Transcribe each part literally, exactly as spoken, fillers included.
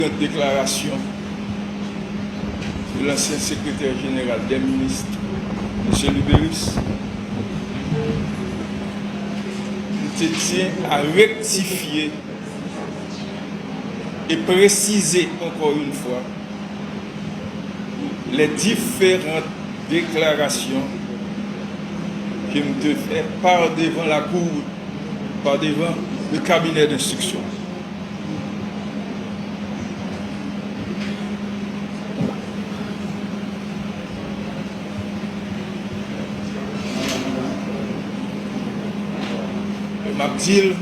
Déclaration de l'ancien secrétaire général des ministres, Monsieur Luberice, je tiens à rectifier et préciser encore une fois les différentes déclarations que je te fais par devant la cour, par devant le cabinet d'instruction. E m ap di l,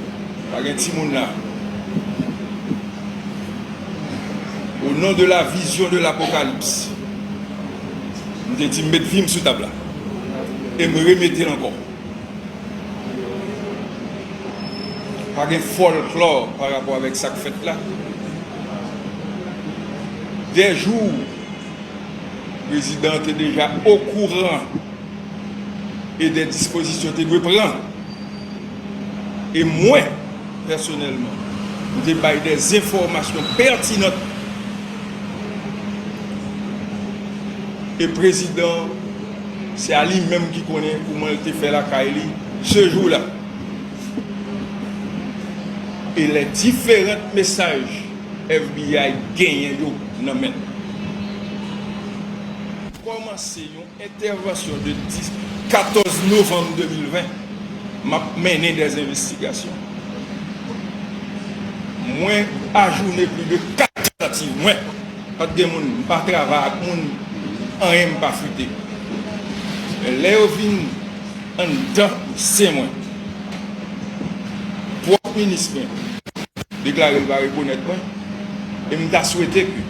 pa gen timoun la. Au nom de la vision de l'Apocalypse, m te di m met vi m sou tab la. E m remete l ankò. Pa gen fòlklò pa rapò avèk sa k fèt la. Dè jou, prezidan an te deja okouran e dè dispozisyon te dwe pran. E mwen, pèsonèlman, m te bay dè enfòmasyon pètinan. E prezidan, se a li menm ki konnen kouman l te fè lakay li se jou la. E les différents messages F B I genyen yo nan men l. Kòmanse yon entèvansyon de dis, katòz novanm de mil ven, m ap mennen dè envestigasyon. Mwen ajounen plis de kat tantativ. Mwen pa t gen moun, m pa travay ak moun, anyen m pa frite. Men lè yo vin anndan sen mwen, pwòp minis mwen deklare l pa rekonèt mwen, e m ta swete ke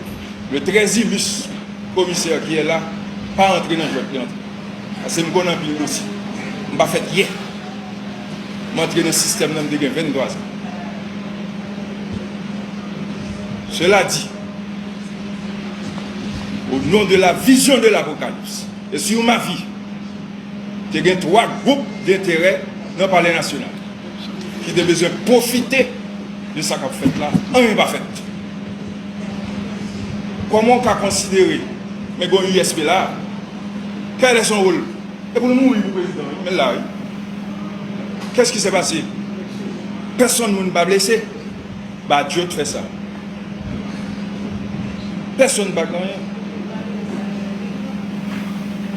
le très illustre commissaire qui est là pa antre nan jwèt li antre. Paske m konn anpil dosye. M pa fèt yè. M antre nan sistèm nan, m te gen venntwa zan. Cela dit, au nom de la vision de l'Apocalypse et sur ma vie, te gen twa gwoup denterè nan Palè Nasyonal ki te bezwen pwofite de sa k ap fèt la, anyen pa fèt. Kòman w ka konsidere, men gen yon U S P la, quel est son rôle? E pou l mouri pou prezidan, wi, men l la, wi. Qu'est-ce qui s'est passé? Pèsonn moun pa blese. Badio t fè sa. Pèsonn pa gen anyen.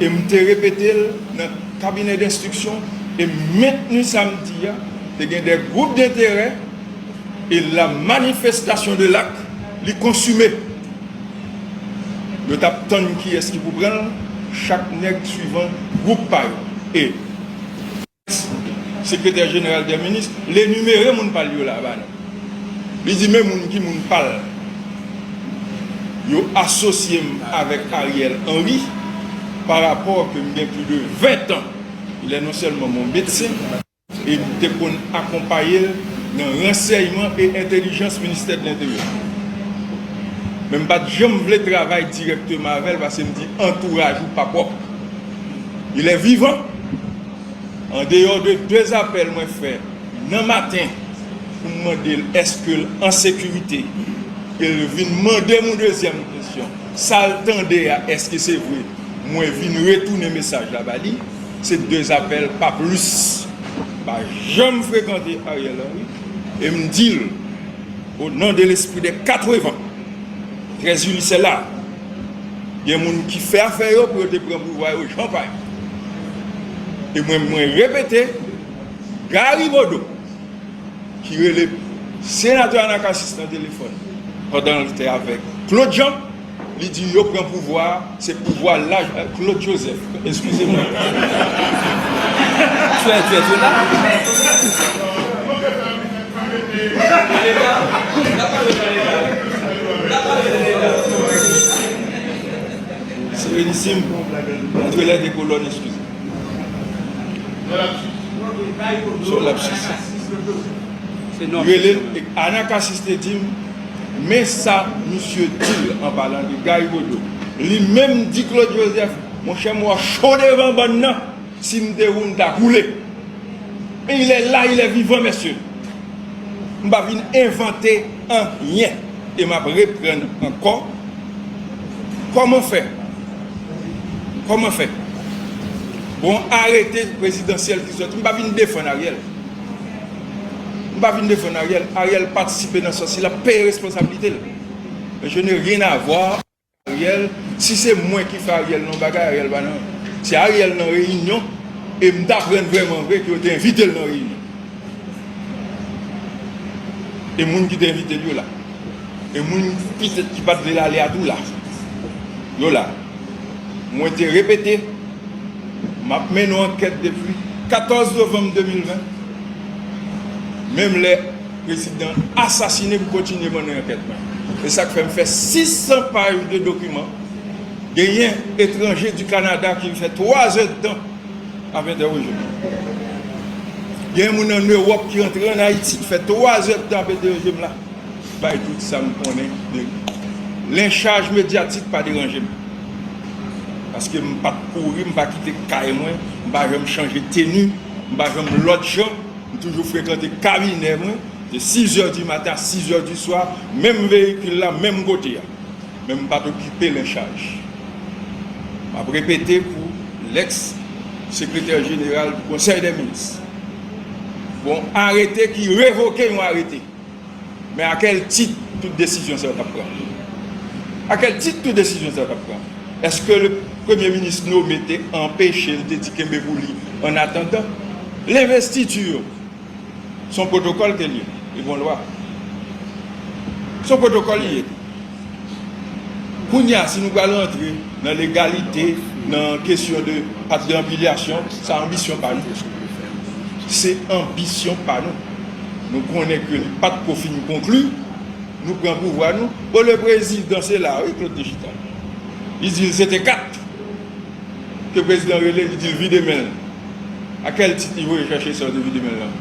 E m te repete l nan kabinè denstriksyon, e mentni sa m di a, te gen de gwoup denterè, e la manifestation de l'acte, li konsime. Yo t ap tann kiyès ki pou pran l, chak nèg swivan gwoup pa yo. E sekretè jeneral dè minis, l enimere moun pa l yo la ba nou. Li di men moun ki moun pa l. Yo asosye m avèk Ariel Henry pa rapò ke m gen plis de ven tan. Il est non seulement mon médecin, e m te konn akonpaye l nan ransèyman e entèlijans Ministè de l'Intérieur. Men m pa t janm vle travay dirèkteman avè l paske m di antouraj ou pa pwòp. Il est vivant. Andeyò de de apèl mwen fè nan maten pou m mande l èske l an sekirite, e l vin mande m yon dezyèm kesyon, sa l tande a, èske se vre? Mwen vin retounen mesaj la ba li, se de apèl, pa plis. M pa janm frekante Ariel Henry, e m di l, au nom de l'esprit des quatre vents, Trèzili se la. Gen moun ki fè afè yo pou yo te pran pouvwa yo jan pa yo. E mwen, mwen repete, Gary Bodeau, ki rele senatè Anacacis nan telefòn, pandan l te avèk Claude Jean, li di yo pran pouvwa a, se pouvwa laj, Claude Joseph, eskize mwen. Tchwè, tchwè, tchwè la. Serenisim, entre les deux colonnes, excusez. Se yon lapsis. Rele l, e Anacacis te di m, men sa misye di l an palan de Gary Bodeau. Li menm di Claude Joseph, monchè, m wè w cho devan bann nan, si m te ou, m ta boule. Men il est là, il est vivant, mesye. M pa vin envante anyen. E m ap reprann ankò. Kòman fè? Kòman fè? Bon, arete prezidansyèl ki sòti. M pa vin defann Ariel. M pa vin defann Ariel. Ariel patisipe nan sa. Si l ap peye responsablite l. Men je n'ai rien à voir. Ariel, si se mwen ki fè Ariel nan bagay, Ariel pa nan. Si Ariel nan reyinyon, e m t aprann vrèman vre ke yo te envite l nan reyinyon. E moun ki te envite l yo la. E moun pitèt ki pa t vle l ale a tou la. Yo la. Mwen te repete, m ap mennen yon ankèt depi katòz novanm de mil ven. Menm lè prezidan asasine, m kontinye mennen ankèt mwen. E sa k fè m fè sis san paj de dokiman. Genyen etranje di Kanada ki fè twa zè d tan ap entèwoje m. Gen moun ann Ewòp ki rantre ann Ayiti, ki fè twa zè d tan ap entèwoje m la. Bay tout sa m konnen de li. Lenchaj medyatik pa deranje m. Paske m pa t kouri, m pa kite kay mwen, m pa janm chanje teni, m pa janm lòt jan, m toujou frekante kabinè mwen, de sizè di maten a sizè di swa, menm veyikil la, menm kote a. Men m pa t okipe lenchaj. M ap repete pou lèks sekretè jeneral pou Konsèy dè Minis. Bon, arete ki revoke yon arete. Men a kèl tit tout desizyon sa yo t ap pran? A kèl tit tout desizyon sa yo t ap pran? Èske le premye minis nome te anpeche l, te di kenbe pou li an atandan? Lenvestiti yo, se yon pwotokòl ke l ye, e gon lwa. Se yon pwotokòl li ye. Kounye a, si nou pral rantre nan legalite, nan kesyon de, ak de anpilyasyon, sa anbisyon pa nou. Se anbisyon pa nou. Nou konnen ke li pa t ko fin konkli, nou pran pouvwa nou. Bon, le prezidan, se la, wi, Claude te chita. Li di l se te kat. Ke prezidan rele, li di l vide men l. A kèl tit li voye chèche sa yo te vide men l lan?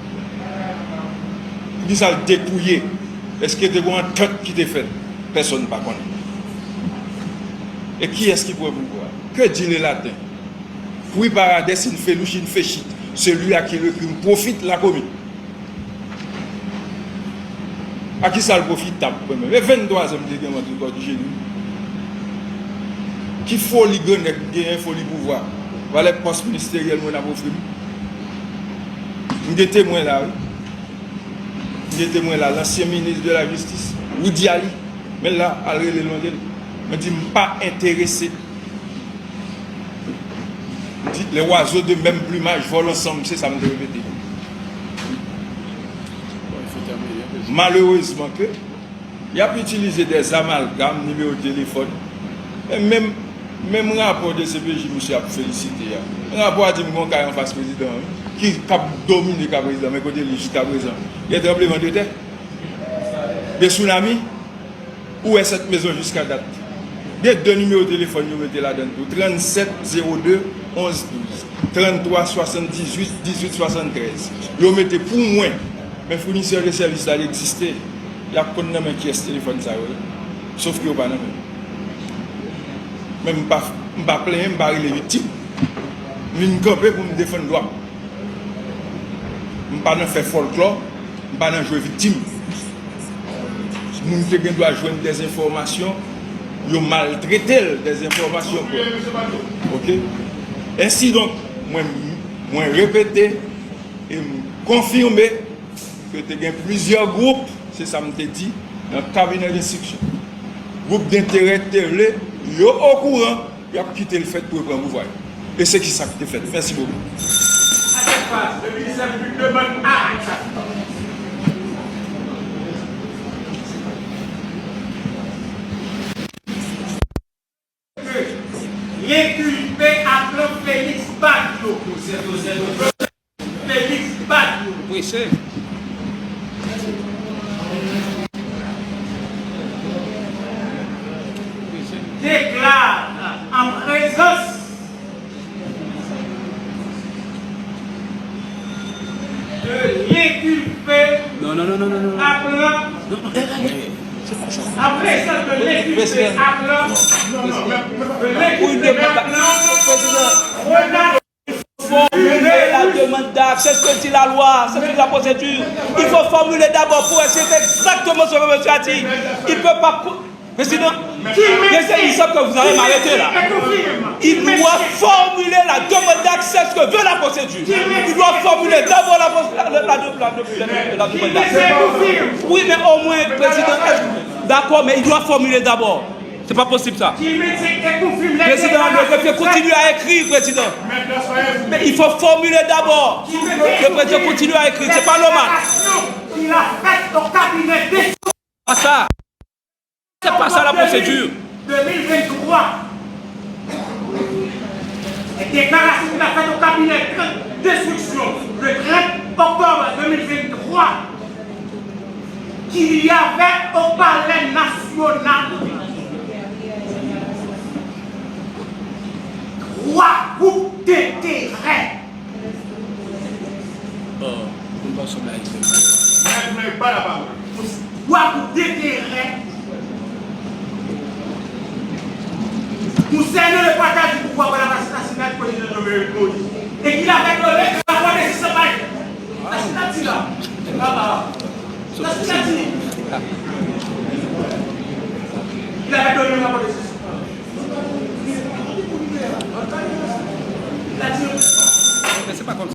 Poukisa l depouye? Èske te gen yon antant ki te fèt? Pèsonn pa konnen. E kiyès ki pran pouvwa? Que dit le latin? Qui paradès infelucit inficit, celui à qui le crime profite l'a commis. A kisa l pwofitab, mwen menm? E venntwa zan m te gen antre kò di jeni. Ki foli grannèg m genyen, foli pouvwa? Valè pòs ministeryèl mwen ap ofri m? M gen temwen la, wi. M gen temwen la, lansyen minis de la jistis, Roudy Aly. Men l la, al rele l, mande l. Mwen di, m pa enterese. Di, les oiseaux de même plumage volent ensemble, se sa m te repete. Malerezman ke y ap itilize des amalgames, nimewo telefòn. Men menm, menm rapò de C P J misye ap felisite a. Rapò a di m gon kay anfas prezidan an, wi, ki k ap domine ka prezidan, men kote li jiskaprezan? Gen tranblemanntè? Gen tsunami? Ou wè sèt mezon jiska dat? Gen de nimewo telefòn yo mete ladann tou, trannsèt zewo de onz douz, tranntwa swasanndizuit dizuit swasanntrèz. Yo mete pou mwen, men founisè de sèvis la egziste, y ap konn nan men kiyès telefòn sa yo ye. Sof ke yo pa nan men m. Men m pa, m pa plenyen, m pa rele viktim. M vin kanpe pou m defann dwa m. M pa nan fè fòlklò, m pa nan jwe viktim. Moun te gen dwa jwenn dèzenfòmasyon, yo maltrete l, dèzenfòmasyon, kwè. Oke? Ensidonk, mwen, mwen repete e m konfime ke te gen plizyè gwoup, se sa m te di, nan kabinè lenstriksyon. Gwoup denterè ki te vle, yo okouran, y ap kite l fèt pou yo pran pouvwa yo. E se ki sa k te fèt. Mèsi bokou. Lenkilpe a plan Félix Badio. Félix Badio. Prese. Déclare en présence de l'inculpé. Non, non, non, non, non, non. Appelant. Non, non, eh, eh, eh. En présence de l'inculpé. Appelant. Non, non, non, non, non. De l'inculpé appelant. Ronald. Demande d'accès, c'est ce que dit la loi, c'est ce que dit la procédure. Il faut formuler d'abord pour essayer exactement ce que monsieur a dit. Il peut pas. Président, président, il semble que vous allez m'arrêter là. Il doit formuler la demande d'accès que veut la procédure. Il doit formuler d'abord la, la, la, la demande d'accès. Oui, mais au moins, président, d'accord, mais il doit formuler d'abord. C'est pas possible ça. Président, le greffier continue à écrire, président. Mais il faut formuler d'abord. Le président continue à écrire, c'est pas normal. Il a fait au cabinet des... Pas ça. C'est pas ça la procédure. deux mille vingt-trois. Déclaration qu'il a faite au cabinet d'instruction le trente octobre deux mille vingt-trois, qu'il y avait au Palais national trois groupes d'intérêt. Bon, nou pa sanble a Izrayèl. Mèt Mèt pa la pawòl. Twa gwoup de terè konsènan le partaj di pouvwa pa la fasilite asina di prezidan Jovenel Moïse. E ki la fè donè rapò de sisyon pa. Sa sina di la. Sa sina di. Ki la fè donè rapò de sisyon.